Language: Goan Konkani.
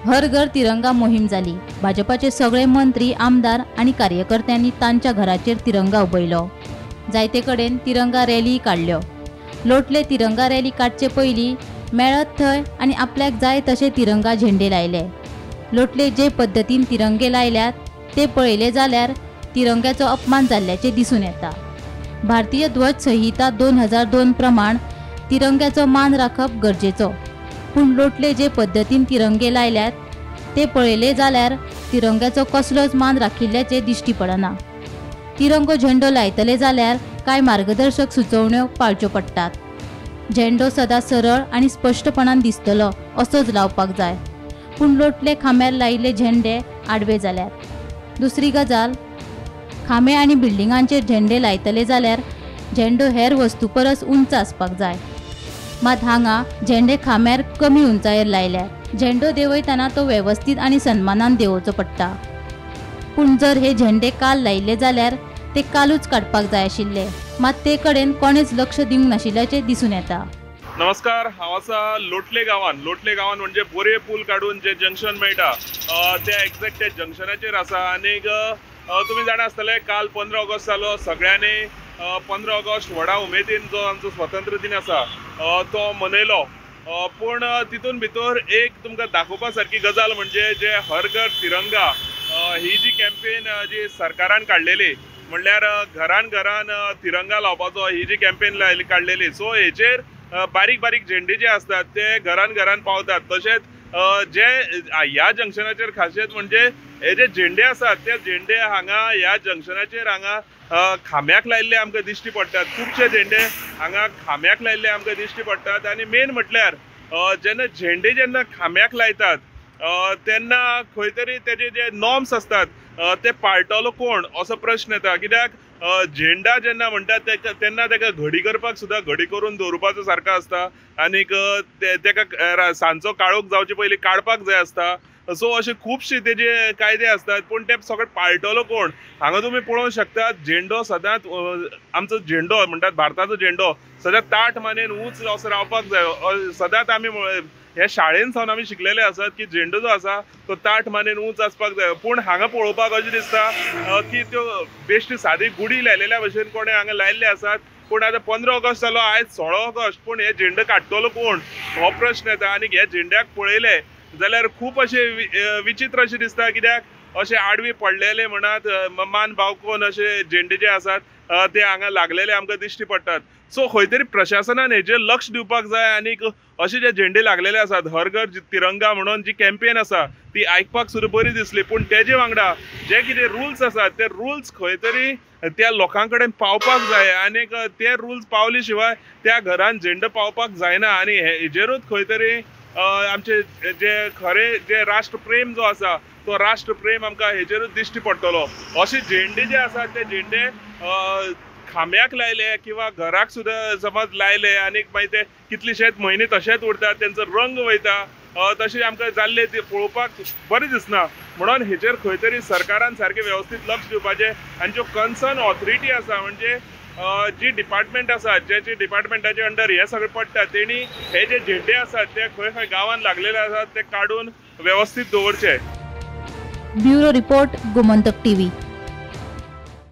हर घर तिरंगा मोहीम जाली. भाजपाचे सगळे मंत्री, आमदार आनी कार्यकर्त्यांनी तांच्या घराचेर तिरंगा उबयलो. जायते कडेन तिरंगा रॅली काडल्यो. लोटले तिरंगा रॅली काडचे पयलीं मेळत थंय आनी आपल्याक जाय तशे तिरंगा झेंडे लायले. लोटले जे पद्दतीन तिरंगे लायल्यात ते पळयले जाल्यार तिरंग्याचो अपमान जाल्ल्याचें दिसून येता. भारतीय ध्वज संहिता 2002 प्रमाण तिरंग्याचो मान राखप गरजेचो, पूण लोटले जे पद्दतीन तिरंगे लायल्यात ते पळयले जाल्यार तिरंग्याचो कसलोच मान राखिल्ल्याचें दिश्टी पडना. तिरंगो झेंडो लायतले जाल्यार कांय मार्गदर्शक सुचोवण्यो पाळच्यो पडटात. झेंडो सदां सरळ आनी स्पश्टपणान दिसतलो असोच लावपाक जाय, पूण लोटले खांब्यार लायिल्ले झेंडे आडवे जाल्यात. दुसरी गजाल, खांबे आनी बिल्डिंगांचेर झेंडे लायतले जाल्यार झेंडो हेर वस्तू परस उंच आसपाक जाय, मात हांगा झेंडे खांब्यार कमी उंचायेर लायल्यात. झेंडो देंवयतना तो वेवस्थीत आनी सन्मानान देंवोवचो पडटा, पूण जर हे झेंडे काल लायिल्ले जाल्यार ते कालूच काडपाक जाय आशिल्ले, मात ते कडेन कोणेच लक्ष दिवंक नाशिल्ल्याचें दिसून येता. नमस्कार, हांव आसा लोटले गांवान. लोटले गांवान म्हणजे बोरये पूल काडून जे जंक्शन मेळटा ते एक्झॅक्ट त्या जंक्शनाचेर आसा. आनीक तुमी जाणा आसतले काल 15 ऑगस्ट जालो. सगळ्यांनी 15 ऑगस्ट व्हडा उमेदीन जो आमचो स्वतंत्र दिन आसा तो मनयलो. पूण तितून भितर एक तुमकां दाखोवपा सारकी गजाल म्हणजे जे हर घर तिरंगा ही जी कॅम्पेन जी सरकारान काडलेली, म्हणल्यार घरान घरान तिरंगा लावपाचो ही जी कॅम्पेन काडलेली, सो हेचेर बारीक बारीक झेंडे जे आसतात ते घरान घरान पावतात. तशेंच जे ह्या जंक्शनाचेर खासियत म्हणजे हे जे झेंडे आसात ते झेंडे हांगा ह्या जंक्शनाचेर हांगा खांब्याक लायिल्ले आमकां दिश्टी पडटात. खुबशे झेंडे हांगा खांब्याक लायिल्ले आमकां दिश्टी पडटात. आनी मेन म्हटल्यार जेन्ना झेंडे जेन्ना खांब्याक लायतात तेन्ना खंय तरी तेजे जे नॉर्म्स आसतात ते पाळटलो कोण असो प्रश्न येता. कित्याक झेंडा जेन्ना म्हणटात तेन्ना तेका घडी करपाक सुद्दां घडी करून दवरुपाचो सारको आसता आनीक तेका सांजचो काळोख जावचे पयलीं काडपाक जाय आसता. सो अशे खुबशे तेजे कायदे आसतात, पूण ते सगळे पाळटलो कोण? हांगा तुमी पळोवंक शकतात झेंडो सदांच आमचो झेंडो म्हणटात भारताचो झेंडो सदांच ताठ मानेन उंच असो रावपाक जाय. सदांच आमी हे शाळेन सावन आमी शिकलेले आसात की झेंडो जो आसा तो ताठ मानेन उंच आसपाक जाय. पूण हांगा पळोवपाक अशें दिसता की त्यो बेश्टी सादी गुडी लायलेल्या भशेन कोणें हांगा लायिल्ले आसात. पूण आतां 15 ऑगस्ट जालो, आयज 16 ऑगस्ट, पूण हे झेंडे काडटलो कोण हो प्रश्न येता. आनी हे झेंड्याक पळयले जाल्यार खूब अशें विचित्र अशें दिसता, कित्याक अशे आडवी पडलेले म्हणात मान बावकोन अशे झेंडे जे आसात ते हांगा लागलेले आमकां दिश्टी पडटात. सो खंय तरी प्रशासनान हेजेर लक्ष दिवपाक जाय. आनीक अशे जे झेंडे लागलेले आसात हर घर तिरंगा म्हणून जी कॅम्पेन आसा ती आयकपाक सुद्दां बरी दिसली, पूण तेजे वांगडा जे कितें रुल्स आसात ते रुल्स खंय तरी त्या लोकां कडेन पावपाक जाय. आनीक ते रुल्स पावले शिवाय त्या घरान झेंडो पावपाक जायना. आनी हेजेरूच खंय तरी आमचे जे खरे जे राष्ट्रप्रेम जो आसा तो राष्ट्रप्रेम आमकां हेजेरूच दिश्टी पडटलो. अशे झेंडे जे आसात ते झेंडे खांब्याक लायले किंवा घराक सुद्दां समज लायले आनीक मागीर ते कितलेशेच म्हयने तशेंच उरतात, तेंचो रंग वयता, तशें आमकां जाल्ले ते पळोवपाक बरें दिसना. म्हणून हेचेर खंय तरी सरकारान सारकें वेवस्थीत लक्ष दिवपाचें आनी ज्यो कन्सर्न ऑथॉरिटी आसा म्हणजे जी डिपार्टमेंट आसा जे डिपार्टमेंटाचे अंडर हे सगळे पडटा तेणी हे जे झेंडे आसात ते खंय खंय गांवान लागलेले आसात ते काडून वेवस्थीत दवरचे. Bureau report, Gomantak TV.